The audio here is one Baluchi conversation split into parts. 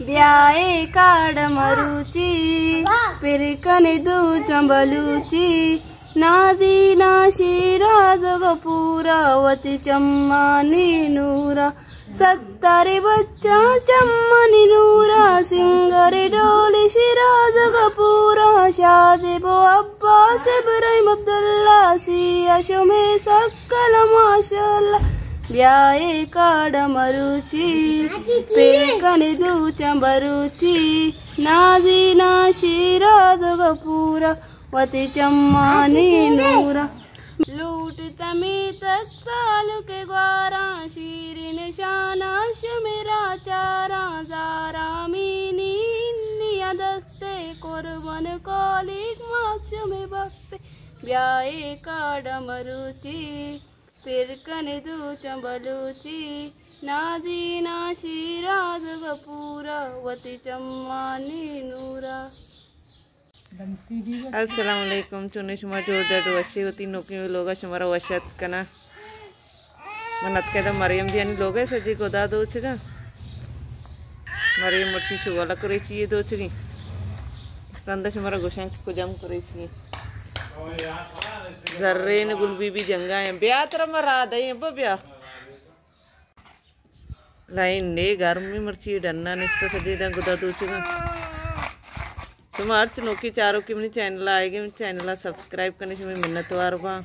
بیائے کاڑ مروچی، پر کن دو چمبلوچی، نازینا شیراز گپورا وتی چمانی نورا، ستر بچاں چمانی نورا، سنگر ڈول شیراز گپورا، شادب و عباس ابراہیم عبداللہ، سیرا شمے سکل ماشاءاللہ، بیائے کاڑ مروچی، پر کن دو چمبروچی، نازینا شیراز گپورا، وتی چمانی نورا۔ لوٹتمی تک سالک گواراں، شیرین شاناں شمرا چاراں، زاراں مینی انی دستے، قربان کالیک مات شمے بختے، بیائے کاڑ مروچی، پر کن دو چمبلوچی، نازینا شیراز گپورا، وتی چمانی نورا۔ السلام علیکم، چونیں شما؟ جوڑ ڈڈ وشے؟ وتی نوکیں لوگا شمارا وش اتک کناں۔ من اتکے دا مریم جیانی لوگا، سجے گدا دوچگا۔ مریم مرچی شغل قریشی دوچگی۔ رندا شمارا گوشاں کہ کجام قریشی۔ زرین گل بی بی جنگا ہیں۔ بیا ترا مرا دیں، ابا بیا۔ لائن نے گرمی مرچی ڈنا نشتہ، سجے داں گدا دوچگاں۔ شما ہرچ نوکی چاروکی منی چینل آئیگے، منی چینل سبسکرائب کنے، شمے منتوار باں۔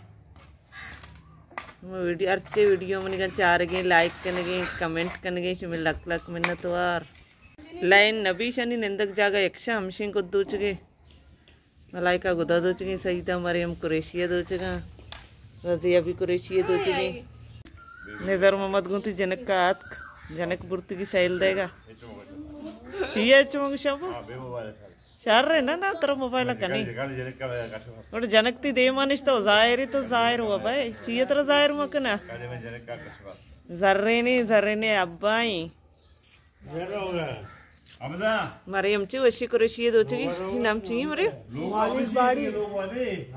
شما ویڈیو، ہرچے ویڈیو منی گن چارگے، لائک کنگے، کمنٹ کنگے، شمے لک لک منتوار۔ لائن نبی شانی نندگ جاگہ یکشا ہمشیں گد دوچگے۔ ملائکہ گدا دوچگیں، سعیدہ مریم قریشی ء دوچگاں، رضیہ بی قریشی ء دوچگیں۔ نظر محمد گوں تی جنک ء آتک، جنک برتگی سیل دیگا۔ چی ء چمگ شبو؟ شر ہے نا، نا ترا موبائل کنی۔ گڑا جنک تی دیما نشتو ظاہری تو ظاہر ہوا بھائی، چی ء ترا ظاہر مکنا؟ زرینی، زرینی ابائی۔ مریم چی وشی قریشی دوچگی، نام چی مریم؟ والیگ باڑی۔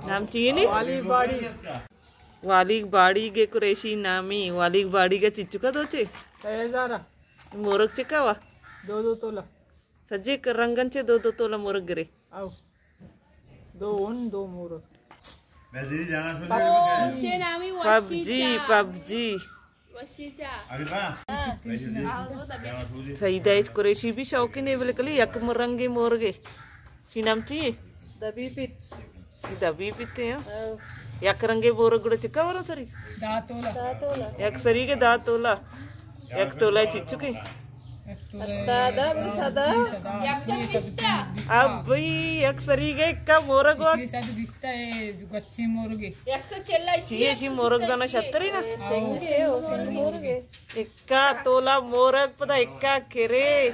نام چی نی؟ والیگ باڑی۔ والیگ باڑی گے قریشی نامی، والیگ باڑی گے چچکا دوچے؟ سہ ہزار۔ مورگ چکا وا؟ دو دو تولا۔ سجے رنگن چے دو دو تولا مورگ گرے؟ او۔ دو اون، دو مورگ۔ پب جی، پب جی۔ سعیدہ اچ قریشی بھی شوقین ہے، بلے کلی یک رنگی مورگے۔ چی نام چی؟ دبی پیت۔ دبی پیت ہیں۔ یک رنگی مورگ گڑا چکا ورا سری؟ دہ تولا۔ یک سری کے دہ تولا۔ یک تولا چچو کے؟ اب بھئی، یک سری کے کا مورگ وا؟ چیئے شی مورگ زانا شتری نا؟ اکا تولا مورگ پدا اکا کرے۔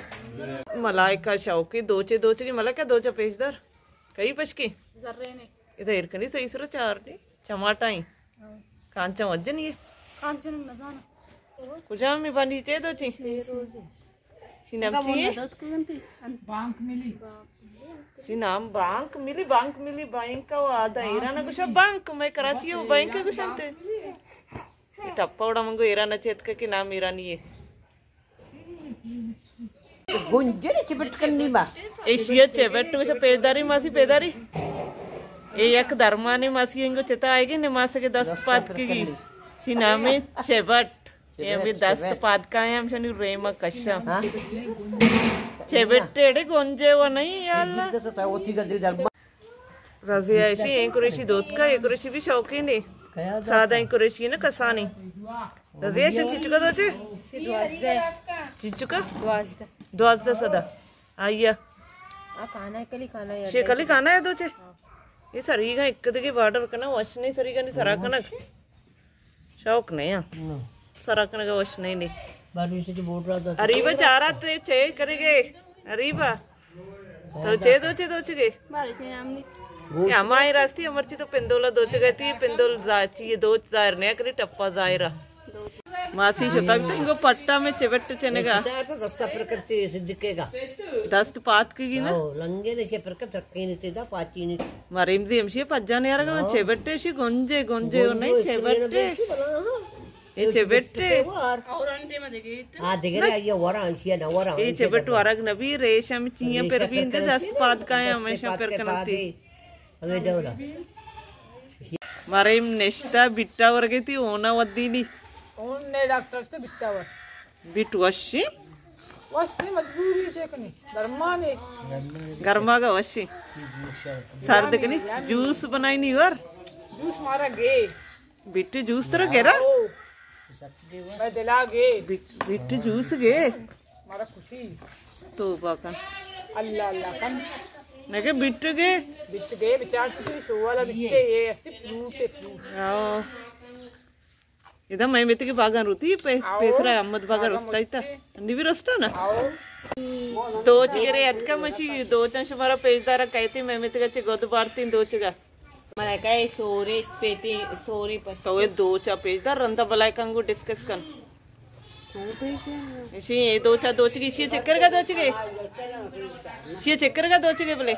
ملائکہ شوقی دوچے دوچے کی ملائکہ دوچا پیش دار۔ کئی پشکی؟ زرینے۔ ادا ایر کنی سہی سرا چار نی۔ چماٹائیں۔ کانچا وجنی ہے؟ کانچا نزانا۔ کجام می بانی چے دوچی؟ شی نام چی ہے؟ بانک ملی۔ شی نام بانک ملی، بانک ملی، بانک کا آدا ایران گوشا بانک، میں کراچی ہوں بانک گوشنتے۔ ٹپا وڑا منگو ایران چیت کے نام ایرانی ہے۔ گنجر چبٹ کنی ما۔ ایشی چبٹ گوشا پیداری ماسی پیداری۔ اے یک درمانے ماسی انگو چتا آئے گی نماس کے دست پات کی گی۔ شی نام ہے چبٹ۔ اے ہمیں دست پاد کائیں ہم شنی ریما کشا۔ چبٹ ٹیڑے گونجے و نہیں یا اللہ۔ رضیہ ایشی، این قریشی دوتکا، این قریشی بھی شوقین ہے۔ سادہ این قریشی نا کسانی۔ رضیہ ایشی چچکا دوچے؟ چچکا؟ دوازدہ سدا۔ آئیا۔ شی کلی کانا ہے دوچے؟ یہ سریگا ایک دگی بارڈر کنا، وش نہیں سریگا نہیں سرا کنک۔ شوق نہیں ہاں۔ سرا کنگا وش نہیں نی۔ اریبا چارا تے چے کرگے؟ اریبا۔ تو چے دوچے دوچگے؟ یہ ہمائی راستی مرچی تو پندولا دوچگے تی، پندول زاچی یہ دوچ ظاہر نہیں کری ٹپا ظاہرا۔ ماسی شتا بھی تنگو پٹا میں چبٹ چنگا۔ دست پات کی گی نا؟ لنگے نے چے پر کر سکے نہیں تے دا پاچی نہیں۔ مریم دی ہمشی پجان یار گا چبٹے شی گنجے گنجے اور نہیں چبٹے۔ اے چے بٹے؟ آ دگرے آئی ورا، ایشی نہ ورا، اے چے بٹ ورگ نبی، ریشم چیاں پر بیند، دست پاد کائیں ہمیشہ پر کنتی۔ ہمیں ڈولا۔ مریم نشتہ بٹا ورگے تی اونا ودینی۔ اون نے ڈاکٹر تو بٹا ور۔ بٹ وشی؟ وش نہیں، مجبوری چیکنی۔ درمانے۔ گرما کا وشی۔ سرد کنی، جوس بنائی نہیں ور۔ جوس مارا گے۔ بٹ جوس ترا گرا؟ او۔ میں دلا گے۔ بٹ، بٹ جوس گے؟ مارا خوشی۔ توبہ کن۔ اللہ اللہ کن۔ نگے بٹ گے؟ بٹ گے، بچار تجھے سوالا بٹے، یہ استی فروٹ ہے، فروٹ۔ آؤ۔ ادا میں میتگے باگاں روتی، پے-، آؤ۔ پیسرا احمد باگا باگاں رستا ایتا۔ روتی۔ انی بھی رستا نا؟ آؤ۔ دوچ گرے اتکا مشی، دوچاں شمارا پیش دارا کہتی، میں میتگا چے گد بارتی دوچگا۔ ملکہ سورے اسپیتی، سورے پشت۔ تو اے دوچا پیش دار، رندا بلائے کنگو ڈسکس کن۔ ایشی اے دوچا دوچگے، ایشی چکر کا دوچگے؟ ایشی چکر کا دوچگے بلے؟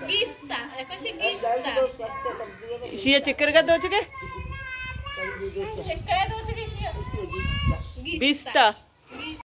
گیستا، ایشی چکر کا دوچگے؟ بیستا۔